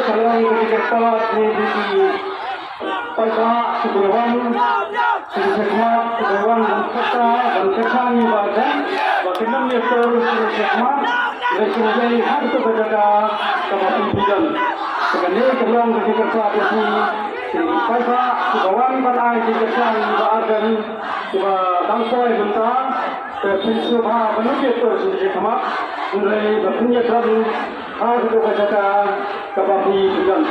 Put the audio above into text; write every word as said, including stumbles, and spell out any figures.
Ka long ka jingkyrpad jong ki paidbah kiba wan sha ka jingshakmat, kiba wan ban kyrpad ban kyrpad ïa ba dang ba kin nym ïatur sha ka jingshakmat. Lei sngewbha ha kato ka jaka kaba phi phi don. Kane ka long ka jingkyrpad jong ki paidbah kiba wan ban ai jingkyrpad ïa ba ar dang kiba dang poi mynta. Te phin sngewbha ban nym ïatur sha ka jingshakmat. Hynrei ba phin ïatur ha kato ka jaka kaba phi phi don.